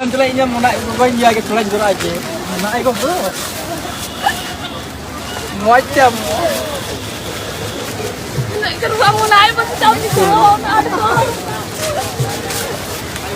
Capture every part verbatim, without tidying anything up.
ᱮᱢ ᱛᱟᱞᱟᱝ ᱤᱧᱟᱹᱜ ᱢᱚᱱᱟ ᱜᱚᱜᱚᱧ ᱞᱟᱹᱭᱟ ᱜᱮ ᱛᱷᱚᱲᱟᱧ ᱡᱚᱨᱟᱜᱼᱟ ᱡᱮ ᱢᱚᱱᱟ ᱟᱭ ᱜᱚᱜᱚ᱾ ᱢᱚᱡᱽ ᱛᱮ ᱟᱢ᱾ ᱩᱱᱟᱹᱜ ᱜᱮ ᱨᱩᱣᱟᱹ ᱢᱚᱱᱟ ᱟᱭ ᱵᱟᱹᱵᱩ ᱪᱟᱢ ᱪᱤᱠᱟᱹ ᱚᱱᱟ ᱫᱚ᱾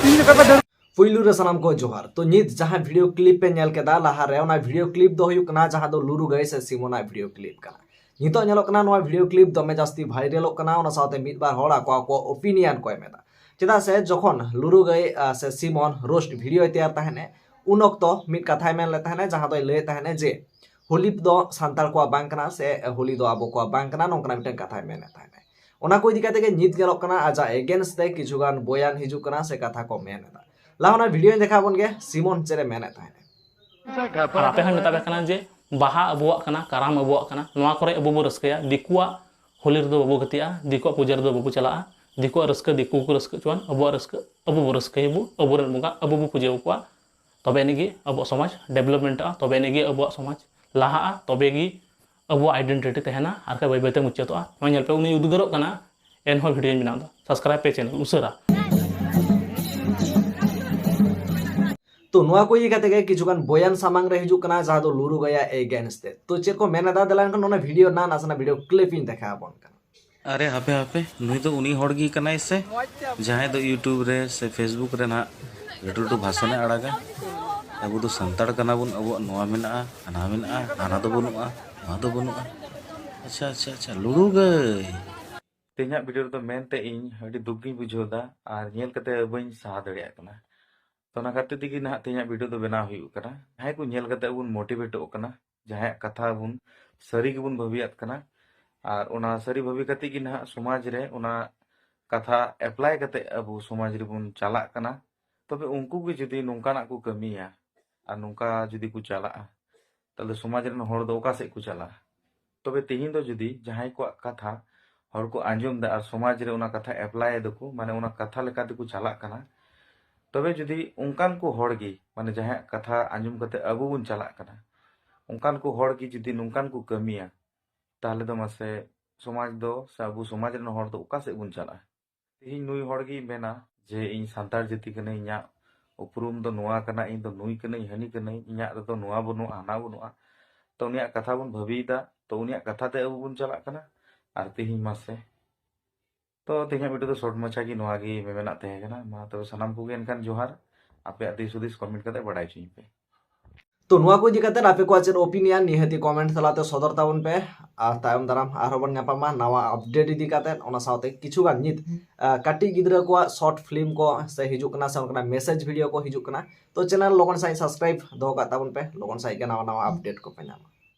ᱤᱧ ᱫᱚ ᱵᱟᱵᱟ ᱫᱚ ᱯᱩᱭᱞᱩ ᱨᱮ ᱥᱟᱱᱟᱢ ᱠᱚ ᱡᱚᱦᱟᱨ᱾ ᱛᱚ ᱱᱤᱛ ᱡᱟᱦᱟᱸ ᱵᱷᱤᱰᱤᱭᱳ ᱠᱞᱤᱯ ᱯᱮ ᱧᱮᱞ ᱠᱮᱫᱟ ᱞᱟᱦᱟ ᱨᱮ, ᱚᱱᱟ ᱵᱷᱤᱰᱤᱭᱳ ᱠᱞᱤᱯ ᱫᱚ ᱦᱩᱭᱩᱜ ᱠᱟᱱᱟ ᱡᱟᱦᱟᱸ ᱫᱚ ᱞᱩᱨᱩ ᱜᱟᱹᱭ ᱥᱮ ᱥᱤᱢᱚᱱᱟᱜ ᱵᱷᱤᱰᱤᱭᱳ ᱠᱞᱤᱯ ᱠᱟᱱᱟ᱾ ᱱᱤᱛᱚᱜ ᱧᱮᱞᱚᱜ ᱠᱟᱱᱟ ᱱᱚᱣᱟ ᱵᱷᱤᱰᱤᱭᱳ ᱠᱞᱤᱯ ᱫᱚᱢᱮ ᱡᱟᱹᱥᱛᱤ ᱵᱷᱟᱭᱨᱟᱞᱚᱜ ᱠᱟᱱᱟ, ᱚᱱᱟ ᱥᱟᱶᱛᱮ ᱢᱤᱫ ᱵᱟᱨ ᱦᱚᱲ ᱟᱠᱚ ᱟᱠᱚᱣᱟᱜ ᱚᱯᱤᱱᱤᱭᱚᱱ ᱠᱚ ᱮᱢ ᱮᱫᱟ᱾ ᱪᱮᱫᱟᱜ ᱥᱮ ᱡᱚᱠᱷᱚᱱ ᱞᱩᱨᱩ ᱜᱟᱹᱭ, ᱟ, ᱥᱮ ᱥᱤᱢᱚᱱ ᱨᱳᱥᱴ ᱵᱷᱤᱰᱤᱭᱳᱭ ᱛᱮᱭᱟᱨ ᱛᱟᱦᱮᱱᱮ, ᱩᱱ ᱚᱠᱛᱚ ᱢᱤᱫ ᱠᱟᱛᱷᱟᱭ ᱢᱮᱱ ᱞᱮᱫ ᱛᱟᱦᱮᱱᱟ, ᱡᱟᱦᱟᱸ ᱫᱚᱭ ᱞᱟᱹᱭᱮᱫ ᱛᱟᱦᱮᱱᱟ ᱡᱮ ᱦᱳᱞᱤ ᱫᱚ ᱥᱟᱱᱛᱟᱲ ᱠᱚᱣᱟᱜ ᱵᱟᱝ ᱠᱟᱱᱟ ᱥᱮ ᱦᱳᱞᱤ ᱫᱚ ᱟᱵᱚ ᱠᱚᱣᱟᱜ ᱵᱟᱝ ᱠᱟᱱᱟ, ᱱᱚᱝᱠᱟᱱᱟᱜ ᱢᱤᱫᱴᱟᱝ ᱠᱟᱛᱷᱟᱭ ᱢᱮᱱᱮᱫ ᱛᱟᱦᱮᱱᱟ᱾ ᱚᱱᱟ ᱠᱚ ᱤᱫᱤ ᱠᱟᱛᱮ ᱜᱮ ᱱᱤᱛ ᱧᱮᱞᱚᱜ ᱠᱟᱱᱟ ᱟᱡᱟᱜ against ᱛᱮ ᱠᱤᱪᱷᱩ ᱜᱟᱱ ᱵᱚᱭᱟᱱ ᱦᱤᱡᱩᱜ ᱠᱟᱱᱟ ᱥᱮ ᱠᱟᱛᱷᱟ ᱠᱚ ᱢᱮᱱ ᱮᱫᱟ᱾ ᱞᱟᱦᱟ ᱚᱱᱟ ᱵᱷᱤᱰᱤᱭᱳᱧ ᱫᱮᱠᱷᱟᱣ ᱵᱚᱱ ᱜᱮ, ᱥᱤᱢᱚᱱ ᱪᱮᱫ ᱮ ᱢᱮᱱᱮᱫ ᱛᱟᱦᱮᱱᱟ᱾ ᱟᱨ ᱟᱯᱮ ᱦᱚᱸᱧ ᱢᱮᱛᱟ ᱯᱮ ᱠᱟᱱᱟ ᱡᱮ ᱵᱟᱦᱟ ᱟᱵᱚᱣᱟᱜ ᱠᱟᱱᱟ, ᱠᱟᱨᱟᱢ ᱟᱵᱚᱣᱟᱜ ᱠᱟᱱᱟ, ᱱᱚᱣᱟ ᱠᱚᱨᱮ ᱟᱵᱚ ᱵᱚ ᱨᱟᱹᱥᱠᱟᱹᱭᱟ᱾ ᱫᱤᱠᱩᱣᱟᱜ ᱦᱳᱞᱤ ᱨᱮᱫᱚ ᱵᱟᱵᱚ ᱜᱟᱛᱮᱜᱼᱟ, ᱫᱤᱠᱩᱣᱟᱜ ᱯᱩᱡᱟᱹ ᱨᱮᱫᱚ ᱵᱟᱵᱚ ᱪᱟᱞᱟᱜᱼᱟ᱾ ᱫᱤᱠᱩᱣᱟᱜ ᱨᱟᱹᱥᱠᱟᱹ ᱫᱤᱠᱩ ᱠᱚ ᱨᱟᱹᱥᱠᱟᱹ ᱦᱚᱪᱚᱣᱟᱱ, ᱟᱵᱚᱣᱟᱜ ᱨᱟᱹᱥᱠᱟᱹ ᱟᱵᱚ ᱵᱚ ᱨᱟᱹᱥᱠᱟᱹᱭᱟᱵᱚ, ᱟᱵᱚ ᱵᱚ ᱯᱩᱡᱟᱹ ᱟᱠᱚᱣᱟ᱾ ᱛᱚᱵᱮ ᱟᱹᱱᱤᱡ ᱜᱮ ᱟᱵᱚᱣᱟᱜ ᱥᱚᱢᱟᱡᱽ ᱰᱮᱵᱷᱞᱚᱯᱢᱮᱱᱴᱚᱜᱼᱟ, ᱛᱚᱵᱮ ᱟᱹᱱᱤᱡ ᱜᱮ ᱟᱵᱚᱣᱟᱜ ᱥᱚᱢᱟᱡᱽ ᱞᱟᱦᱟᱜᱼᱟ, ᱛᱚᱵᱮ ᱜᱮ ᱟᱵᱚᱣᱟᱜ ᱟᱭᱰᱮᱱᱴᱤᱴᱤ ᱛᱟᱦᱮᱱᱟ, ᱟᱨ ᱵᱟᱠᱷᱟᱡ ᱵᱟᱹᱭ ᱵᱟᱹᱭ ᱛᱮ ᱢᱩᱪᱟᱹᱫᱚᱜᱼᱟ᱾ ᱱᱚᱜᱼᱚᱭ ᱧᱮᱞ ᱯᱮ, ᱩᱱᱤ ᱩᱫᱽᱜᱟᱹᱨᱚᱜ ᱠᱟᱱᱟ, ᱮᱱᱦᱚᱸ ᱵᱷᱤᱰᱤᱭᱳᱧ ᱵᱮᱱᱟᱣ ᱮᱫᱟ᱾ ᱥᱟᱵᱥᱠᱨᱟᱭᱤᱵ ᱯᱮ ᱪᱮᱱᱮᱞ ᱩᱥᱟᱹᱨᱟ᱾ ᱛᱚ ᱱᱚᱣᱟ ᱠᱚ ᱤᱫᱤ ᱠᱟᱛᱮ ᱜᱮ ᱠᱤᱪᱷᱩ ᱜᱟᱱ ᱵᱚᱭᱟᱱ ᱥᱟᱢᱟᱝ ᱨᱮ ᱦᱤᱡᱩᱜ ᱠᱟᱱᱟ, ᱡᱟᱦᱟᱸ ᱫᱚ ᱞᱩᱨᱩ ᱜᱟᱹᱭᱟᱜ against ᱛᱮ᱾ ᱛᱚ ᱪᱮᱫ ᱠᱚ ᱢᱮᱱ ᱮᱫᱟ, ᱫᱮᱞᱟ ᱮᱱᱠᱷᱟᱱ ᱚᱱᱟ ᱵᱷᱤᱰᱤᱭᱳ ᱨᱮᱱᱟᱜ ᱱᱟᱥᱮᱱᱟᱜ ᱵᱷᱤᱰᱤᱭᱳ ᱠᱞᱤᱯ ᱤᱧ ᱫᱮᱠᱷᱟᱣ ᱟᱵᱚᱱ ᱠᱟᱱᱟ᱾ ᱟᱨᱮ ᱦᱟᱯᱮ ᱦᱟᱯᱮ, ᱱᱩᱭ ᱫᱚ ᱩᱱᱤ ᱦᱚᱲ ᱜᱮ ᱠᱟᱱᱟᱭ ᱥᱮ, ᱡᱟᱦᱟᱸᱭ ᱫᱚ YouTube ᱨᱮ ᱥᱮ Facebook ᱨᱮ ᱱᱟᱦᱟᱜ ᱞᱟᱹᱴᱩ ᱞᱟᱹᱴᱩ ᱵᱷᱟᱥᱚᱱᱮ ᱟᱲᱟᱜᱟ? ᱟᱵᱚ ᱫᱚ ᱥᱟᱱᱛᱟᱲ ᱠᱟᱱᱟ ᱵᱚᱱ, ᱟᱵᱚᱣᱟᱜ ᱱᱚᱣᱟ ᱢᱮᱱᱟᱜᱼᱟ, ᱦᱟᱱᱟ ᱢᱮᱱᱟᱜᱼᱟ, ᱦᱟᱱᱟ ᱫᱚ ᱵᱟᱹᱱᱩᱜᱼᱟ, ᱱᱚᱣᱟ ᱫᱚ ᱵᱟᱹᱱᱩᱜᱼᱟ᱾ ᱟᱪᱪᱷᱟ ᱟᱪᱪᱷᱟ ᱟᱪᱪᱷᱟ, ᱞᱩᱲᱩ ᱜᱟᱹᱭ᱾ ᱛᱮᱦᱮᱧᱟᱜ ᱵᱷᱤᱰᱤᱭᱳ ᱨᱮᱫᱚ ᱢᱮᱱᱛᱮ ᱤᱧ ᱟᱹᱰᱤ ᱫᱩᱠ ᱜᱤᱧ ᱵᱩᱡᱷᱟᱹᱣ ᱮᱫᱟ ᱟᱨ ᱧᱮᱞ ᱠᱟᱛᱮ ᱵᱟᱹᱧ ᱥᱟᱦᱟ ᱫᱟᱲᱮᱭᱟᱜ ᱠᱟᱱᱟ᱾ ᱛᱚ ᱚᱱᱟ ᱠᱷᱟᱹᱛᱤᱨ ᱛᱮᱜᱮ ᱱᱟᱦᱟᱜ ᱛᱮᱦᱮᱧᱟᱜ ᱵᱷᱤᱰᱤᱭᱳ ᱫᱚ ᱵᱮᱱᱟᱣ ᱦᱩᱭᱩᱜ ᱠᱟᱱᱟ᱾ ᱡᱟᱦᱟᱸᱭ ᱠᱚ ᱧᱮᱞ ᱠᱟᱛᱮ ᱵᱚᱱ ᱢᱳᱴᱤᱵᱷᱮᱴᱚᱜ ᱠᱟᱱᱟ, ᱡᱟᱦᱟᱸᱭᱟᱜ ᱠᱟᱛᱷᱟ ᱵᱚᱱ ᱥᱟᱹᱨᱤ ᱜᱮᱵᱚᱱ ᱵᱷᱟᱹᱵᱤᱭᱟᱜ ᱠᱟᱱᱟ, ᱟᱨ ᱚᱱᱟ ᱥᱟᱹᱨᱤ ᱵᱷᱟᱹᱵᱤ ᱠᱟᱛᱮ ᱜᱮ ᱱᱟᱦᱟᱜ ᱥᱚᱢᱟᱡᱽ ᱨᱮ ᱚᱱᱟ ᱠᱟᱛᱷᱟ ᱮᱯᱞᱟᱭ ᱠᱟᱛᱮ ᱟᱵᱚ ᱥᱚᱢᱟᱡᱽ ᱨᱮᱵᱚᱱ ᱪᱟᱞᱟᱜ ᱠᱟᱱᱟ, ᱛᱚᱵᱮ ᱩᱱᱠᱩ ᱜᱮ ᱡᱩᱫᱤ ᱱᱚᱝᱠᱟᱱᱟᱜ ᱠᱚ ᱠᱟᱹᱢᱤᱭᱟ ᱟᱨ ᱱᱚᱝᱠᱟ ᱡᱩᱫᱤ ᱠᱚ ᱪᱟᱞᱟᱜᱼᱟ, ᱛᱟᱦᱞᱮ ᱥᱚᱢᱟᱡᱽ ᱨᱮᱱ ᱦᱚᱲ ᱫᱚ ᱚᱠᱟ ᱥᱮᱫ ᱠᱚ ᱪᱟᱞᱟᱜᱼᱟ? ᱛᱚᱵᱮ ᱛᱮᱦᱮᱧ ᱫᱚ ᱡᱩᱫᱤ ᱡᱟᱦᱟᱸᱭ ᱠᱚᱣᱟᱜ ᱠᱟᱛᱷᱟ ᱦᱚᱲ ᱠᱚ ᱟᱸᱡᱚᱢ ᱮᱫᱟ ᱟᱨ ᱥᱚᱢᱟᱡᱽ ᱨᱮ ᱚᱱᱟ ᱠᱟᱛᱷᱟ ᱮᱯᱞᱟᱭ ᱮᱫᱟᱠᱚ, ᱢᱟᱱᱮ ᱚᱱᱟ ᱠᱟᱛᱷᱟ ᱞᱮᱠᱟ ᱛᱮᱠᱚ ᱪᱟᱞᱟᱜ ᱠᱟᱱᱟ, ᱛᱚᱵᱮ ᱡᱩᱫᱤ ᱚᱱᱠᱟᱱ ᱠᱚ ᱦᱚᱲ ᱜᱮ, ᱢᱟᱱᱮ ᱡᱟᱦᱟᱸᱭᱟᱜ ᱠᱟᱛᱷᱟ ᱟᱸᱡᱚᱢ ᱠᱟᱛᱮ ᱟᱵᱚ ᱵᱚᱱ ᱪᱟᱞᱟᱜ ᱠᱟᱱᱟ, ᱚᱱᱠᱟᱱ ᱠᱚ ᱦᱚᱲ ᱜᱮ ᱡᱩᱫᱤ ᱱᱚᱝᱠᱟᱱ ᱠᱚ ᱠᱟᱹᱢᱤᱭᱟ, ᱛᱟᱦᱞᱮ ᱫᱚ ᱢᱟᱥᱮ ᱥᱚᱢᱟᱡᱽ ᱫᱚ ᱥᱮ ᱟᱵᱚ ᱥᱚᱢᱟᱡᱽ ᱨᱮᱱ ᱦᱚᱲ ᱫᱚ ᱚᱠᱟ ᱥᱮᱫ ᱵᱚᱱ ᱪᱟᱞᱟᱜᱼᱟ? ᱛᱮᱦᱮᱧ ᱱᱩᱭ ᱦᱚᱲ ᱜᱮᱭ ᱢᱮᱱᱟ ᱡᱮ ᱤᱧ ᱥᱟᱱᱛᱟᱲ ᱡᱟᱹᱛᱤ ᱠᱟᱹᱱᱟᱹᱧ, ᱤᱧᱟᱹᱜ ᱩᱯᱨᱩᱢ ᱫᱚ ᱱᱚᱣᱟ ᱠᱟᱱᱟ, ᱤᱧ ᱫᱚ ᱱᱩᱭ ᱠᱟᱹᱱᱟᱹᱧ, ᱦᱟᱹᱱᱤ ᱠᱟᱹᱱᱟᱹᱧ, ᱤᱧᱟᱹᱜ ᱨᱮᱫᱚ ᱱᱚᱣᱟ ᱵᱟᱹᱱᱩᱜᱼᱟ, ᱦᱟᱱᱟ ᱵᱟᱹᱱᱩᱜᱼᱟ᱾ ᱛᱚ ᱩᱱᱤᱭᱟᱜ ᱠᱟᱛᱷᱟ ᱵᱚᱱ ᱵᱷᱟᱹᱵᱤᱭᱮᱫᱟ, ᱛᱚ ᱩᱱᱤᱭᱟᱜ ᱠᱟᱛᱷᱟ ᱛᱮ ᱟᱵᱚ ᱵᱚᱱ ᱪᱟᱞᱟᱜ ᱠᱟᱱᱟ᱾ ᱟᱨ ᱛᱮᱦᱮᱧ ᱢᱟᱥᱮ, ᱛᱚ ᱛᱮᱦᱮᱧᱟᱜ ᱵᱷᱤᱰᱤᱭᱳ ᱫᱚ ᱥᱚᱨᱴ ᱢᱟᱪᱷᱟ ᱜᱮ ᱱᱚᱣᱟ ᱜᱮ ᱢᱮᱢᱮᱱᱟᱜ ᱛᱟᱦᱮᱸ ᱠᱟᱱᱟ᱾ ᱢᱟ ᱛᱚᱵᱮ ᱥᱟᱱᱟᱢ ᱠᱚᱜᱮ ᱮᱱᱠᱷᱟᱱ ᱡᱚᱦᱟᱨ, ᱟᱯᱮᱭᱟᱜ ᱫᱤᱥ ᱦᱩᱫᱤᱥ ᱠᱚᱢᱮᱱᱴ ᱠᱟᱛᱮ ᱵᱟᱰᱟᱭ ᱦᱚᱪᱚᱧ ᱯᱮ᱾ ᱛᱚ ᱱᱚᱣᱟ ᱠᱚ ᱤᱫᱤ ᱠᱟᱛᱮ ᱟᱯᱮ ᱠᱚᱣᱟᱜ ᱪᱮᱫ ᱳᱯᱤᱱᱤᱭᱟᱱ ᱱᱤᱦᱟᱹᱛᱤ ᱠᱚᱢᱮᱱᱴ ᱛᱟᱞᱟᱛᱮ ᱥᱚᱫᱚᱨ ᱛᱟᱵᱚᱱ ᱯᱮ᱾ ᱟᱨ ᱛᱟᱭᱚᱢ ᱫᱟᱨᱟᱢ ᱟᱨᱦᱚᱸ ᱵᱚᱱ ᱧᱟᱯᱟᱢᱟ ᱱᱟᱣᱟ ᱟᱯᱰᱮᱴ ᱤᱫᱤ ᱠᱟᱛᱮ᱾ ᱚᱱᱟ ᱥᱟᱶᱛᱮ ᱠᱤᱪᱷᱩ ᱜᱟᱱ ᱱᱤᱛ ᱟᱸ, ᱠᱟᱹᱴᱤᱡ ᱜᱤᱫᱽᱨᱟᱹ ᱠᱚᱣᱟᱜ ᱥᱚᱨᱴ ᱯᱷᱤᱞᱢ ᱠᱚ ᱥᱮ ᱦᱤᱡᱩᱜ ᱠᱟᱱᱟ ᱥᱮ ᱚᱱᱠᱟᱱᱟᱜ ᱢᱮᱥᱮᱡᱽ ᱵᱷᱤᱰᱤᱭᱳ ᱠᱚ ᱦᱤᱡᱩᱜ ᱠᱟᱱᱟ, ᱛᱚ ᱪᱮᱱᱮᱞ ᱞᱚᱜᱚᱱ ᱥᱟᱺᱦᱤᱡ ᱥᱟᱵᱥᱠᱨᱟᱭᱤᱵ ᱫᱚᱦᱚ ᱠᱟᱜ ᱛᱟᱵᱚᱱ ᱯᱮ, ᱞᱚᱜᱚᱱ ᱥᱟᱺᱦᱤᱡ ᱜᱮ ᱱᱟᱣᱟ ᱱᱟᱣᱟ ᱟᱯᱰᱮᱴ ᱠᱚᱯᱮ ᱧᱟᱢᱟ᱾